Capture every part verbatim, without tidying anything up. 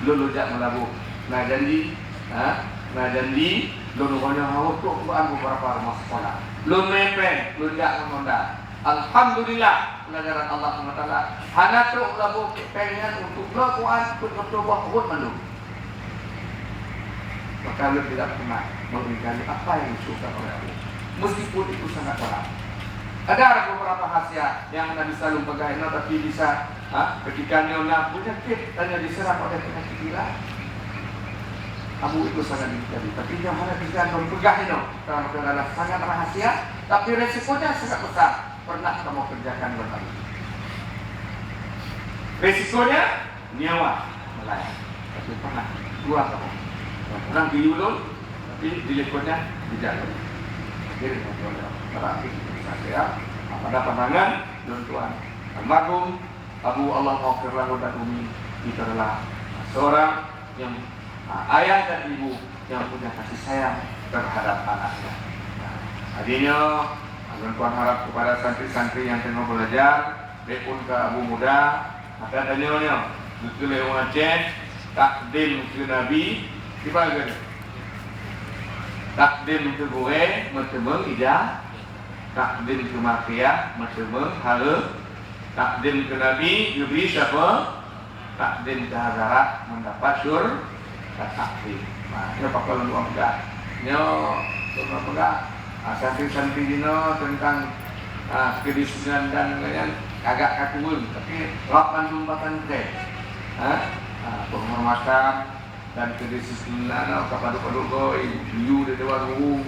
Lôn, lôn jak meulaboh. Na janji, ha? Na janji, lôn uroe nyoe hana trok Quran beberapa rumoh sekolah. Lôn mè péng, lôn jak ngon Honda. Alhamdulillah, pelajaran Allah subhanahu wa taala. Hana trok meulaboh péng nyan untuk bloe Quran, peuet reutôh boh, rhot mandum. Maka lôn tidak pernah mengingkari apa yang disuruhkan oleh Allah, meskipun itu sangat berat. Ada beberapa khasiat yang hana bisa lôn peugah inoe, tapi bisa, ha, ketika nyoe na penyakit, tanyoe diserang oleh penyakit gila. Abu itu sangat diingkari, tapi nyoe hana bisa lôn peugah inoe, karena adalah sangat rahasia, tapi resikonya sangat besar. Pernah kamoe kerjakan buat Abu. Resikonya, nyawa meulayan. Tapi pernah dua tahun. Pernah geuyue lôn, tapi di likotnya dijak lôn. Jadi, berarti saya pada pandangan lôn tuan almarhum Abu, Allah maghfir lahu dan Umi, itu adalah seorang yang, ah, ayah dan ibu yang punya kasih sayang terhadap anaknya. Nah, akhirnya, lôn tuan harap kepada santri-santri yang tengah belajar, baik pun ke Abu Muda, Maka tanyoe nyoe, geukheun lé ureueng Aceh, takdim keu Nabi, kiban kheun? Takdim keu gurèe, meuteumeung ija-, takdim keu mafiah, meuteumeung hareuem, takdim keu Nabi, geubri syafa-, takdim keu hadarat, mendapat syur-, Ka takdir. Nah, nyoe pakon lôn peugah. Nyoe lôn peugah, ah, santri-santri jinoe teuntang, ah, kedisiplinan dan lain-lain agak kakureueng, tapi rab mandum bak santri. Ha? Ah, penghormatan dan kedisiplinan, oh, ka padub-padub goe, yue di dewan guru,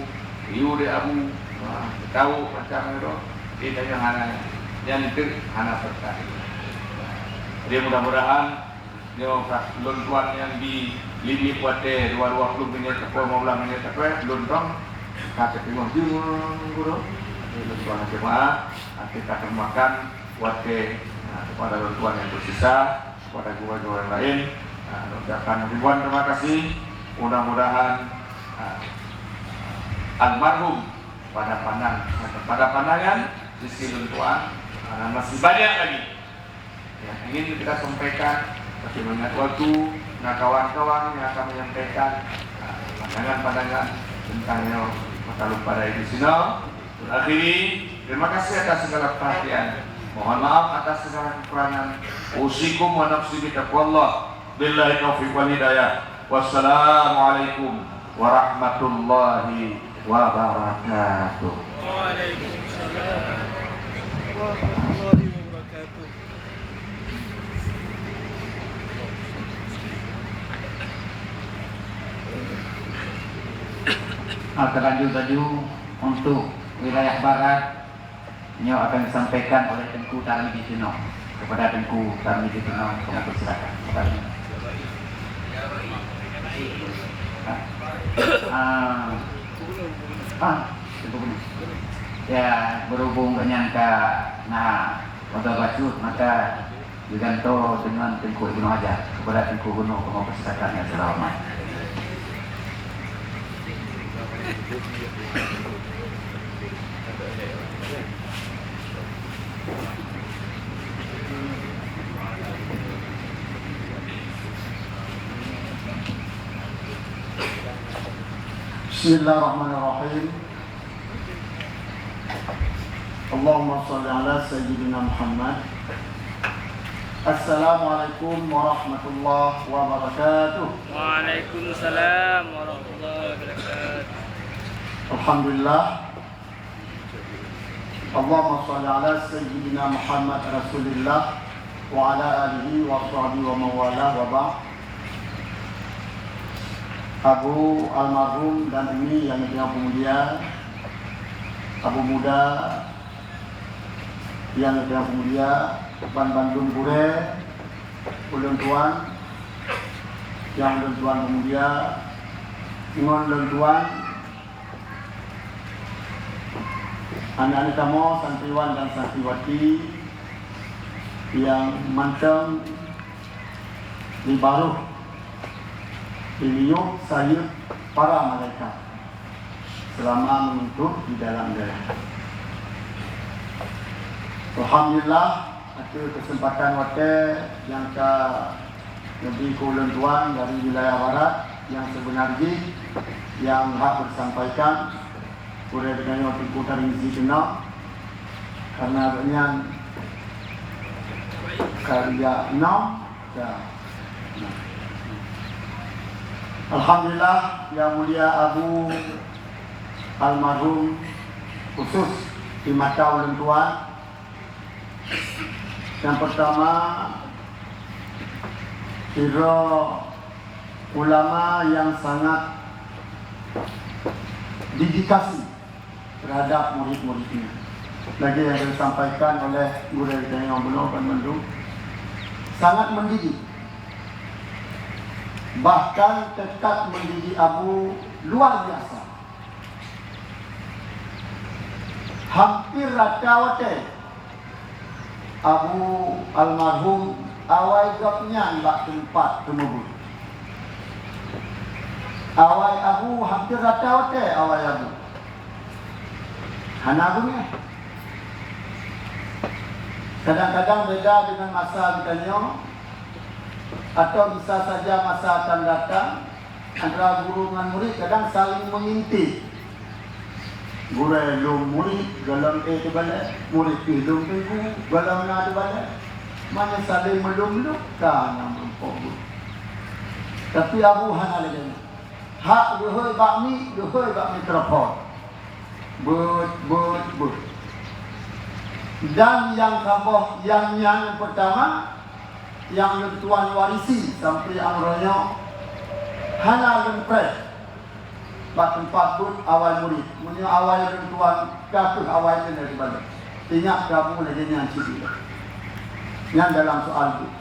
yue di abu, ah, tahu macam itu. Di tanyoe hana, nyan teuk hana berkah. Jadi mudah-mudahan Nyoe ka lôn tuan nyang di limit watèe dua, dua puluh minit atawa lima belas minit atawa lôn tuan ka teuteungoh jeuem guru. Lôn tuan jeumaáh, até ka teumakan watèe, nah, kepada lôn tuan nyang teusisa, kepada guru-guru nyang laén, nah, lôn ucapkan ribuan terima kasih. Mudah-mudahan, nah, almarhum pada pandang, pada pandangan sisi lôn tuan, nah, masih banyak lagi yang ingin kita sampaikan, tapi mengingat waktu, nah, kawan-kawan yang akan menyampaikan, nah, pandangan-pandangan tentang nyoe, maka lôn padai di sinoe. Akhiri, terima kasih atas segala perhatian. Mohon maaf atas segala kekurangan. Usikum wa nafsi bitaqwallah. Billahi taufiq wal hidayah. Wassalamualaikum warahmatullahi wabarakatuh. Waalaikumsalam warahmatullahi wabarakatuh. Ah, terlanjur laju untuk wilayah barat, nyoe akan disampaikan oleh Teungku Tarmiji Tinoh. Kepada Teungku Tarmiji Tinoh, kami persilakan. Ah, ah, Teungku Gubernur. Ya, berhubung dengan ka na Pada bacut maka digantoe deungon Teungku Ibnu Hajar. Kepada Teungku Gubernur, kamoe persilakan dengan segala hormat. Bismillahirrahmanirrahim. Allahumma shalli ala Sayyidina Muhammad. Assalamualaikum warahmatullahi wabarakatuh. Waalaikumsalam warahmatullahi wabarakatuh. Alhamdulillah. Allahumma shalli ala Sayyidina Muhammad Rasulillah wa ala alihi wa sahbihi wa mawalah wa ba'd. Abu almarhum dan Umi yang dikenal pemulia, Abu Muda yang dikenal pemulia, ban bandum gurèe ulôn tuan yang ulôn tuan pemulia, ngon ulôn tuan aneuk-aneuk kamoe santriwan dan santriwati yang mantong di baroh di miyueb sayeuep para malaikat selama menuntut di dalam darah. Alhamdulillah, ateueh keuseumpatan watèe nyang ka Lebih ke ulôn tuan dari wilayah barat yang sebenar jih yang hak bersampaikan, gurée geutanyoe Teungku Tarmizi keunoe, karena gobnyan karya enam. Ya. Alhamdulillah, yang mulia Abu almarhum khusus di mata ulôn tuan. Yang pertama, sidroe ulama yang sangat dedikasi terhadap murid-muridnya. Lagi yang disampaikan oleh gurée geutanyoe bunoe banmandum, sangat mendidik. Bahkan tekad mendidik Abu luar biasa. Hampir rata watée Abu almarhum awai gobnyan bak teumpat teumeubuet. Awai Abu hampir rata watée awai Abu. Hana beungéh. Kadang-kadang beda dengan masa geutanyoe, atau bisa saja masa akan datang, antara guru ngon murid kadang saling mengintip. Gurée lom murid, gohlom éh teubalek, murid pih lom teungku, gohlom na teubalek. Manyang saling meulom-lom ka nyang meurumpok buet. Tapi Abu hana lagée nyan. Hak geuhôi bak mi, geuhôi bak mikrofon. Beuet, beuet, beuet. Dan nyang saboh, nyang nyan nyang peurtama, nyang lôn tuan warisi sampoe uroe nyoe hana lôn preh bak teumpat buet awai murit. Meunyoe awai lôn tuan, ka kheueh awai keuneuk dibalot. Ingat kamoe lagée nyan cit. Nyan dalam soal buet.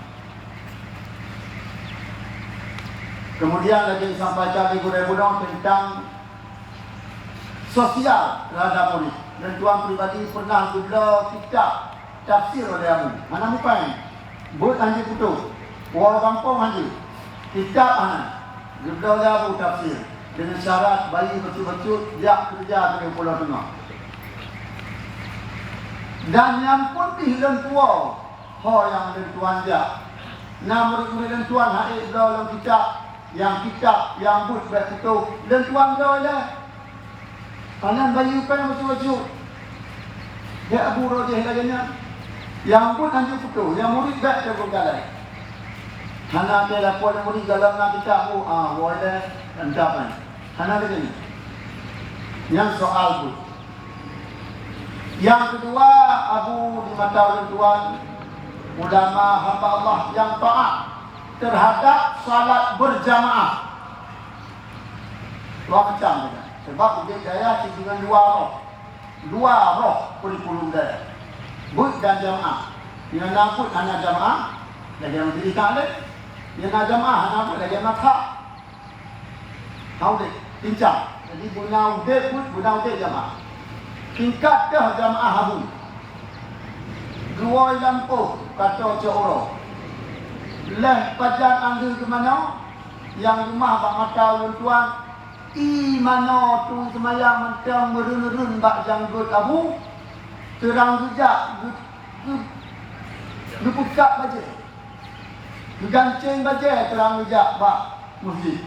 Kemudian lagée disampaikan lé gurée bunoe tentang sosial terhadap murit. Lôn tuan pribadi pernah geubloe kitab tafsir oleh Abu. Hana mupéng. Buet hana jiputôh. Woe gampông hana. Kitab hana. Geubloe lé Abu tafsir. Dengan syarat bayi bacut-bacut jak keureuja keu Pulo Teungoh. Dan nyan pun pih lôn tuwoe ho nyang lôn tuan jak. Na murit-murit lôn tuan han ék bloe lom kitab. Nyang kitab, nyang buet bék putôh, lôn tuan bloe ilée. Panan bayeue péng bacut-bacut. Bék Abu rojéh lagée nyan. Nyang buet hana jiputôh, nyang murit bék teupeugah lé. Hana teuh lapoe lé murit dalam na kitab bu, ah, woe ilée, lengkap nyan. Hana lagée nyan. Nyan soal buet. Nyang keudua, Abu di mata ulôn tuan, ulama hamba Allah nyang taát terhadap salat berjamaah. Dua macam saja. Sebab udeb daya cit deungon dua roh. Dua roh kurikulum daya. Buet dan jamaah. Nyang na buet hana jamaah, lagée majelis taklim. Nyang na jamaah hana buet lagée mazhab. Hana udeb, pincang. Jadi beuna udeb buet, beuna udeb jamaah. Tingkat teuh jamaah Abu. Geuwoe lampôh ka toe cot uroe. Lheueh pajan anggeuh geumanoe, nyang leumah bak mata ulôn tuan, ié manoe tui seumayang mantong meureun-reun bak janggôt Abu, teurang geujak geu-, geu-, geupeukab bajée. Geugancéng bajée teurang geujak bak meuseujid.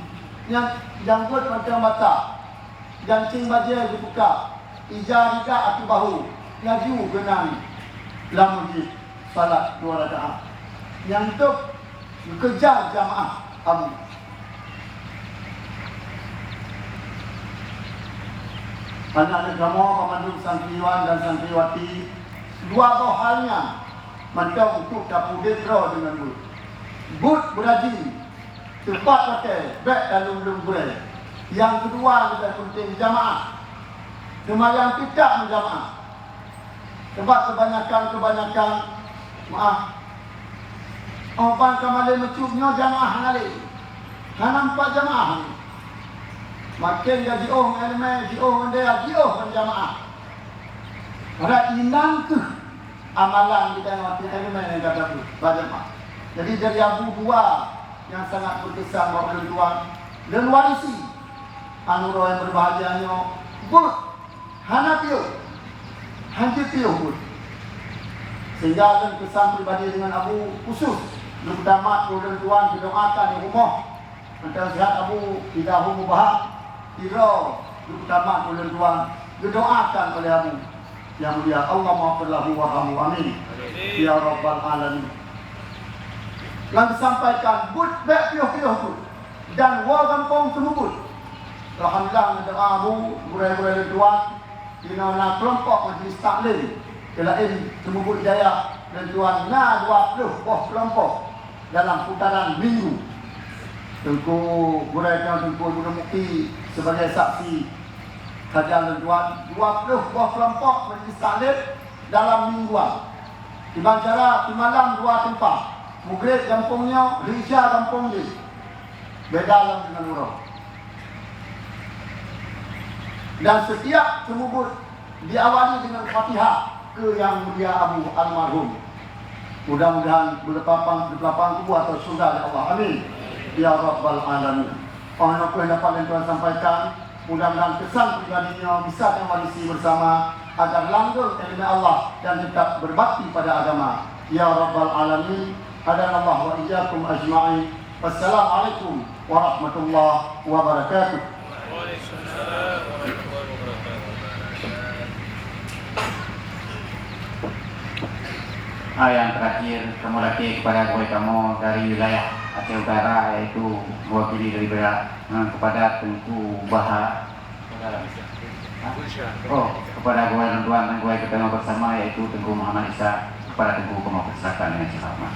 Nyang janggôt mantong basah, gancéng bajée geupeukab, ija ridak ateueh bahu, laju geunan lam meuseujid salat dua rakaat. Nyang tôb geukeujah jamaah Abu. Aneuk-aneuk kamoe banmandum santriwan dan santriwati, dua boh hal nyan mantong untuk tapeudeh droe deungon buet. Buet beurajin, teupat watée, bék talom-lom gurée. Nyang keudua leubeh peunteng jamaah. Seumayang teutab meujamaah. Sebab keubanyakan-keubanyakan, maah, oh ban ka malée meucue nyoe jamaah hana lé. Hana meupat jamaah lé. Maken ka jiôh ngon ileumé, jiôh ngon daya, jiôh ngon jamaah. Padahai inan kheueh amalan geutanyoe watée ileumé nyang gata buet, bak jamaah. Jadi dari Abu dua nyang sangat beukeusan bak ulôn tuan, lôn warisi. Aneuk droe nyang beubahgia nyoe, buet hana piôh, hana piôh buet. Sehingga lôn peusan pribadi deungon Abu khusus Lôn tamat keu ulôn tuan geudoakan di rumoh. Mantong sihat Abu, idza hu mubaham. Sidroe lôn tamat keu ulôn tuan geudoakan oleh Abu. Yang mulia, Allahumma ighfir lahu warhamhu, amin. Ya Rabbal Alamin. Nyang disampaikan, buet bèk piôh-piôh buet. Dan woe gampông seumeubeuet. Alhamdulillah, meudoa Abu, gurèe-gurèe lôn tuan, inoe na keulompok majlis taklim, keu laén seumeubeuet jaya lôn tuan na dua ploh boh keulompok dalam putaran minggu. Teungku gurèe nyoe, Teungku Gubunur Mufti, sebagai saksi saja lôn tuan, dua ploh boh keulompok majlis taklim dalam mingguan. Kiban cara simalam dua teumpat, Maghrib gampông nyoe, Isya gampông jih. Beda lom deungon uroe. Dan setiap seumeubeuet diawali dengan Fatihah keu yang mulia Abu almarhum. Mudah-mudahan beulapang, beulapang kubu atau syurga, ya Allah. Amin. Ya Rabbal Alamin. Oh, nyoe keuh dapat lôn tuan sampaikan. Mudah-mudahan kesan pribadi nyoe bisa tawarisi bersama agar langgeng kalimat Allah dan tetap berbakti pada agama. Ya Rabbal Alamin. Hadanallah wa iyyakum ajma'in. Wassalamualaikum warahmatullahi wabarakatuh. Ah, yang terakhir, kamoe lakèe kepada gurèe kamoe dari wilayah Aceh Utara, yaitu mewakili daripada, eh, kepada Teungku Baha. Oh, kepada gurèe lôn tuan dan gurèe geutanyoe bersama, yaitu Teungku Muhammad Isa, kepada Teungku kamoe persilakan dengan senang hormat.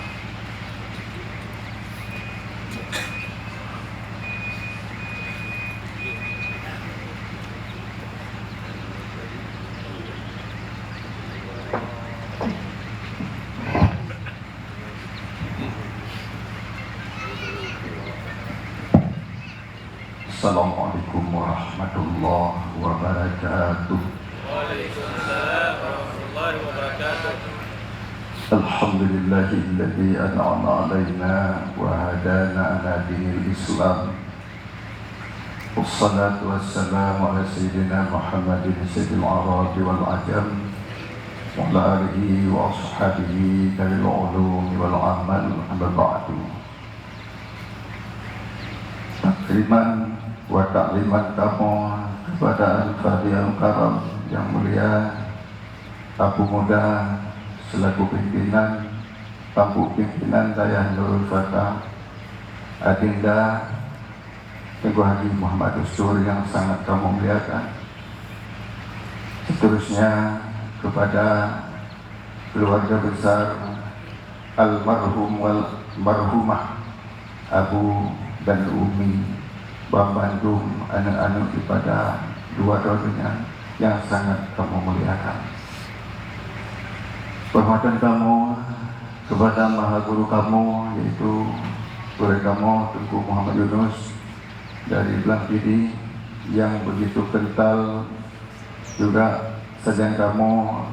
Assalamualaikum warahmatullahi wabarakatuh. Waalaikumsalam warahmatullahi wabarakatuh. Alhamdulillahilladzi an'ama alaina wa hadana ala dinil Islam. Wassalatu wassalamu ala sayyidina Muhammadin sayyidil arabi wal ajam wa ala alihi wa ashabihi dzawil ulumi wal amal, amma ba'du. Takriman wa takliman kamoe kepada Al-Fadhil Al-Karam yang mulia, Abu Muda selaku pimpinan, Abu Pimpinan Dayah Nurul Fatah, Adinda Teungku Haji Muhammad Dustur yang sangat kamoe muliakan. Seterusnya kepada keluarga besar almarhum wal marhumah, Abu dan Umi, banmandum aneuk-aneuk daripada dua droe nyan yang sangat kamoe muliakan. Penghormatan kamoe kepada maha guru kamoe, yaitu gurèe kamoe Teungku Muhammad Yunus dari Blang Pidie, yang begitu kental juga sajan kamoe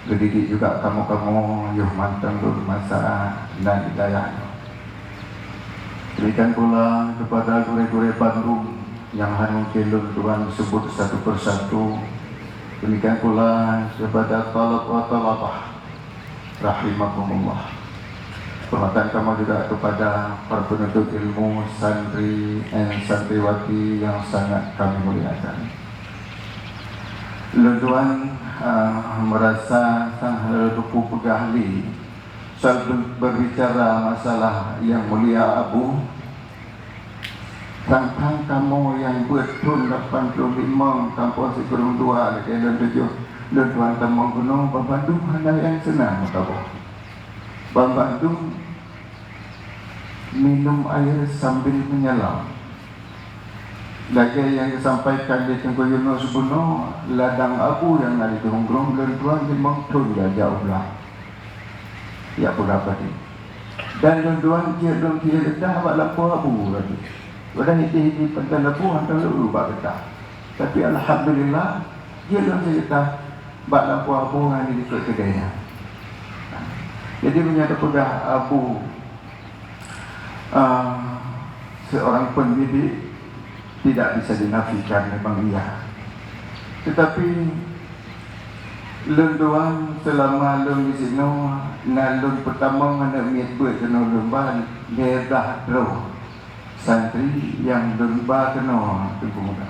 geudidik juga kamoe-kamoe yoh mantong lôn masa na di dayah nyoe. Demikian pula kepada gurèe-gurèe bandum nyang hana mungkin lôn tuan sebut satu persatu. Demikian pula kepada thalabah-thalabah rahimakumullah. Penghormatan kamoe juga kepada para penuntut ilmu, santri and santriwati yang sangat kami muliakan. Lôn tuan, ah, merasa sang hana lôn teupeu peugah lé soal ber-, berbicara masalah yang mulia Abu. Sang-sang kamoe nyang beuet thon lapan ploh limong sampoe sikureueng dua lagèe lôn tujoh, lôn tuan tamong keunoe, banmandum hana nyang seunang meukaboh. Banmandum minum air sambil menyelam. Lagèe nyang geusampaikan lé Teungku Yunus bunoe, ladang Abu nyang na di Gunong Grong lôn tuan limong thon geujak u blang. Jak peugah padé. Dan lôn tuan jeuet lôn keu geutah bak lampôh Abu laju. Padahai hiti-hiti pantan Abu hantom lôn bak geutah. Tapi alhamdulillah, jeuet lôn keu geutah bak lampôh Abu ngon di likot keudè nyan. Jadi meunyoe tapeugah Abu, ah, seorang pendidik tidak bisa dinafikan, memang iya. Tetapi Lôn tuan, seulama lôn disinoe na lôn peutamong aneuk miet beuet keunoe lôn ba lhèe blah droe santri nyang lôn ba keunoe Teungku Muda.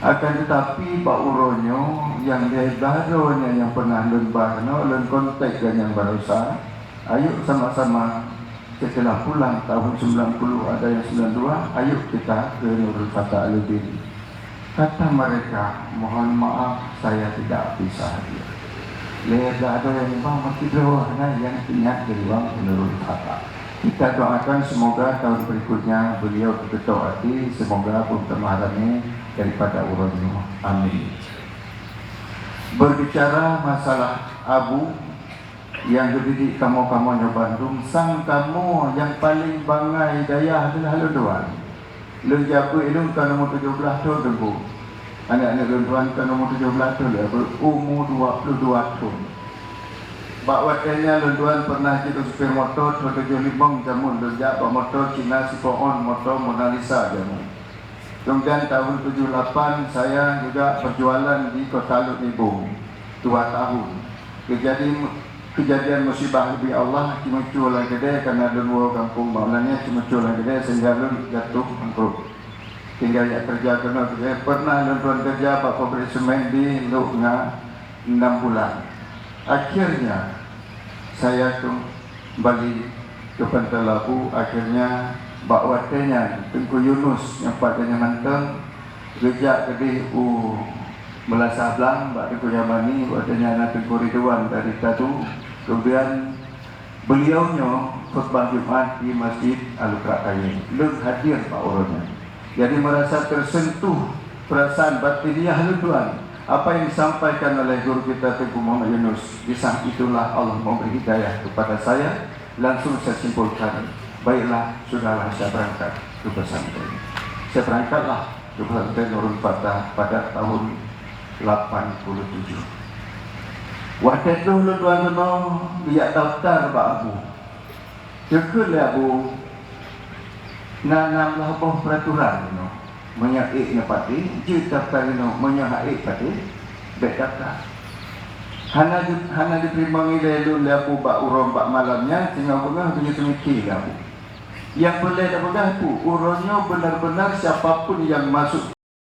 Akan teutapi bak uroe nyoe nyang lhèe blah droe nyan nyang peunah lôn ba keunoe lôn kontak gobnyan baroesa, ayok sama-sama. Setelah pulang tahun sembilan puluh ada yang sembilan dua, ayok kita ke Nurul Fatah Aludin. Kata mereka, mohon maaf, saya tidak bisa hadir. Lé ada yang bang mati droe na yang ingat di ruang Nurul Fatah. Kita doakan semoga tahun berikutnya beliau beketok hati, semoga pun ramé daripada uroe nyoe. Amin. Berbicara masalah Abu, nyang geudidik kamoe-kamoe nyoe bandum, sang kamoe nyang paleng bangai dayah adalah lôn tuan. Lôn jabeue lôn ka nomor tujoh blaih thon teungku. Aneuk-aneuk lôn tuan ka nomor tujoh blaih thon lé, umu dua puluh dua thon. Bak watèe nyan lôn tuan pernah jeuet supir moto thon tujoh limong jameun lôn jak bak moto Cina sipoon, moto Mona Lisa jameun. Kemudian tahun tujuh lapan saya juga berjualan di Kota Lhokseumawe dua tahun. Kejadian, kejadian musibah dari Allah, ceumucue lam keudè karena lôn woe gampông Maulana, ceumucue lam keudè sehingga lôn jatuh bangkrut. Tinggal jak kerja keunoe, pernah lôn tuan kerja bak pabrik semen di Lhokseumawe enam bulan. Akhirnya saya kembali ke Pantai Labu. Akhirnya bak watèe nyan Teungku Yunus nyang pat geuhnyan mantong geujak keudeh u Meulasah Blang bak Teungku Yamani, watèe nyan na Teungku Ridwan dari Tadu. Kemudian beliau nyoe khutbah Jumat di Masjid Al-Iqra Kayèe. Lôn hadir bak uroe nyan. Jadi merasa tersentuh perasaan batiniah lôn tuan. Apa yang disampaikan oleh guru kita Teungku Muhammad Yunus, di saat itulah Allah memberi hidayah kepada saya, langsung saya simpulkan, baiklah, sudahlah saya berangkat ke pesantren. Saya berangkatlah ke pesantren Nurul Fatah pada tahun lapan puluh tujuh. Watèe troh lôn tuan keunoe geujak daftar bak Abu. Geukheun lé Abu, na nam blah boh peuraturan inoe. Meunyoe ék nyoe patéh, jeuet daftar inoe, meunyoe hana ék patéh, bèk daftar. Hana ju-, hana jiteurimong ilèe lôn lé Abu bak uroe bak malam nyan, singoh beungoh geujeuet seumiké lé Abu. Nyang peureulèe tapeugah Abu, uroe nyoe beuna-beuna siapa pun nyang masôk